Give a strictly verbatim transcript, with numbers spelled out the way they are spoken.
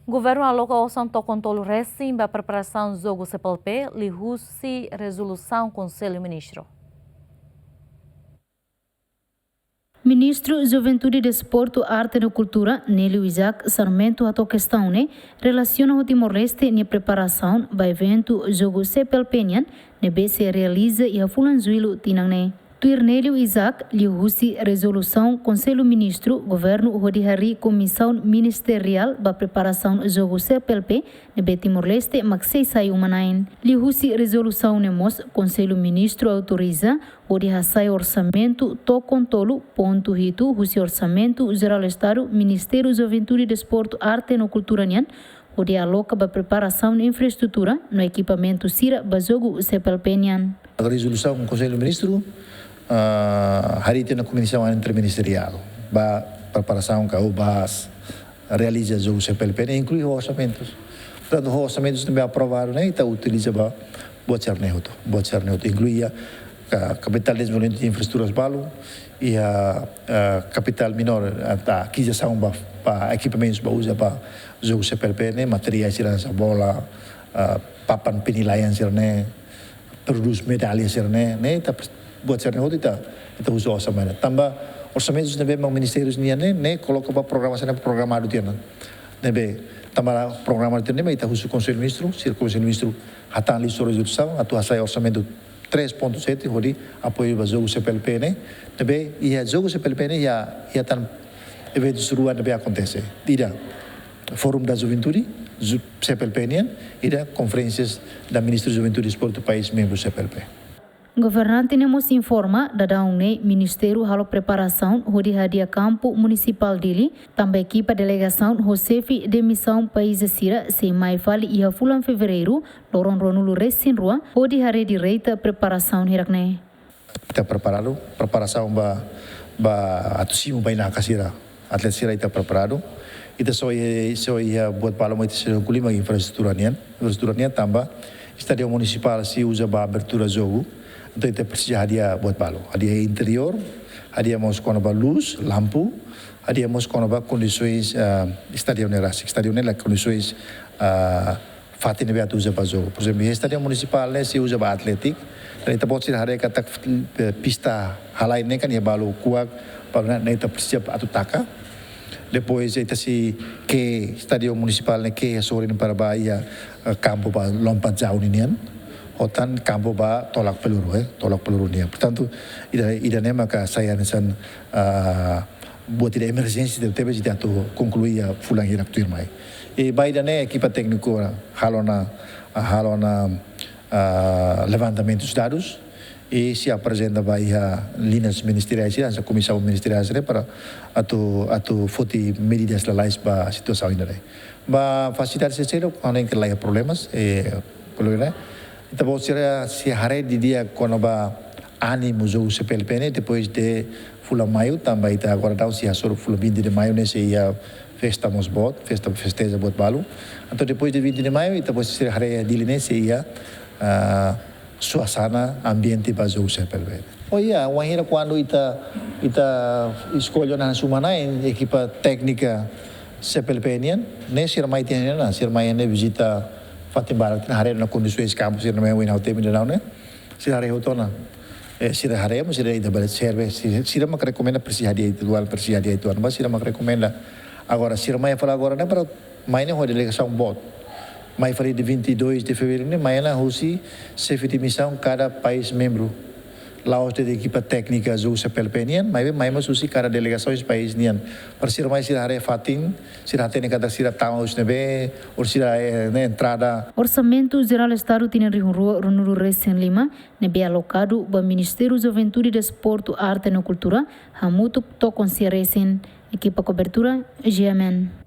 Governu aloka osan tokon tolu resin ba preparasaun jogu C P L P, liuhusi rezolusaun Konsellu Ministru. Ministru Juventude, Desportu, Arte no Kultura, Nélio Isaac Sarmento, hato'o kestaun ne'e relasiona ho Timor-Leste nia preparasaun ba eventu jogu C P L P nian, ne'ebé sei realiza iha fulan Jullu tinan ne'e. Tuir Nélio Isaac, liuhusi rezolusaun Konsellu Ministru, governu hodi harii komisaun ministeriál ba preparasaun jogu C P L P, ne'ebé Timor-Leste mak sei sai uma-na'in. Liuhusi rezolusaun ne'e mós, Konsellu Ministru autoriza hodi hasai orsamentu tokon tolu pontu hitu husi Orsamentu Jerál Estadu, Ministériu Juventude, Desportu, Arte no Kultura nian, hodi aloka ba preparasaun infraestrutura no ekipamentu sira ba jogu C P L P nian. Rezolusaun Konsellu Ministru, ah, harii tiha ona komisaun interministeriál ba preparasaun ka ba realiza jogu C P L P nian, inklui orsamentus. Portantu, orsamentus ne'ebé aprovadu ne'e, ita utiliza ba buat sira-ne'e hotu, buat sira-ne'e hotu, inklui iha ka-, kapitál dezenvolvimentu de infraestruturas balu, iha, ah, kapitál menór, ah, atu akizisaun ba, ba ekipamentus ba uza ba jogu C P L P ne'e, materiál sira hanesan bola, ah, papan penilaian sira-ne'e, prodús medalla sira-ne'e, ne'e ita pres-, buat sira-ne'e hotu ita, ita husu orsamentu. Tanba orsamentus ne'ebé mak ministériu nian ne'e, ne'e koloka ba programasaun ne'ebé programadu tiha ona. Ne'ebé, tanba programadu tiha ona ne'e, ita husu Konsellu Ministru, sira Konsellu Ministru hatán liu sua rezolusaun, atu hasai orsamentu três ponto sete, hodi apoiu ba jogu C P L P ne'e. Ne'ebé, iha jogu C P L P ne'e, iha, iha tan eventus rua ne'ebé akontese. Ida, Fórum da Juventude, ju-, C P L P nian, ida, konferénsias da Ministru Juventude e Desportu país membru C P L P. Governante ne'e mós informa, daudaun ne'e ministériu halo preparasaun hodi hadi'a kampu munisipál Dili, tanba ekipa delegasaun ho xefe de misaun país sira sei mai fali iha fulan Fevereiru, loron ruanulu resin rua, hodi haree direta preparasaun hirak-ne'e. Ita preparadu, preparasaun ba, ba atu simu bainaka sira, atleta sira ita preparadu. Ita só iha, só iha buat balu mak ita sei konklui mak infraestrutura nian, infraestrutura nian tanba estádiu munisipál sei uza ba abertura jogu. Entaun ita presiza hadi'a buat balu. Hadi'a interiór, hadi'a mós kona-ba luz, lampu, hadi'a mós kona-ba kondisoens, ah, estádiu ne'e rasik. Estádiu ne'e la kondisoens, ah, fatin ne'ebé atu uza ba jogu. Por ezemplu, iha estádiu munisipál ne'e sei uza ba atlétiku. Entaun ita-boot sira haree katak, eh, pista halai ne'e kan iha balu kuak, balu ne'e, ne'e ita presiza atu taka. Depois ita sei ke'e estádiu munisipál ne'e ke'e sorin para ba iha, eh, kampu ba lompat jauh ninian. Ho tan kampu ba tolak peluru, eh, tolak peluru nian. Portantu, ida, ida-ne'e maka sai hanesan, ah, buat ida emerjénsia tebetebes ita atu konklui iha fulan hirak tuirmai. I ba ida-ne'e ekipa tékniku halo ona, halo ona, ah, levantamentus dadus, i sei aprezenta ba iha liñas ministeriais sira, hanesan komisaun ministeriál sira para atu, atu foti medidas lalais ba situasaun ida-ne'e. Ba fasilidade sira seluk, ha'u hanoin ke la iha problemas, eh, problema. Ita-boot sira sei haree didi'ak kona-ba ánimu jogu C P L P ne'e, depois de fulan Maiu, tanba ita agora daudaun sei hasoru fulan vinte de Maiu ne'e sei iha festa mós boot, festa festeja buat balu. Entaun depois de vinte de Maiu, ita-boot sira haree Dili ne'e sei iha, ah, suasana ambiente ba jogu C P L P. Oh iya, wainhira kuandu ita, ita eskolla ona suma-na'in ekipa téknika C P L P nian, ne'e sira mai tiha ona, sira mai ne'e vizita fatin barak, haree ona kondisoens kampu sira-ne'e mak ohin ha'u temi daudaun ne'e. Sira haree hotu ona. Eh, sira haree, mas sira ida bele serve, sira, sira mak rekomenda presiza hadi'a uitoan, presiza hadi'a uitoan, mas sira mak rekomenda. Agora, sira mai fala agora ne'e para mai ne'e ho delegasaun boot. Mai fali dia vinte e dois de Fevereiru ne'e, mai ona husi xefe de misaun kada país membru. La'ós de'it ekipa téknika jogu C P L P nian, maibé mai mós husi kada delegasaun país nian. Para sira mai sira haree fatin, sira hatene katak sira tama husi ne'ebé, ou sira, eh, ne'e entrada. Orsamentu Jerál Estadu tinan rihun rua ruanulu resin lima, ne'ebé alokadu ba Ministériu Juventude, Desportu, Arte no Kultura, hamutuk tokon sira resin. Ekipa kobertura, G M N.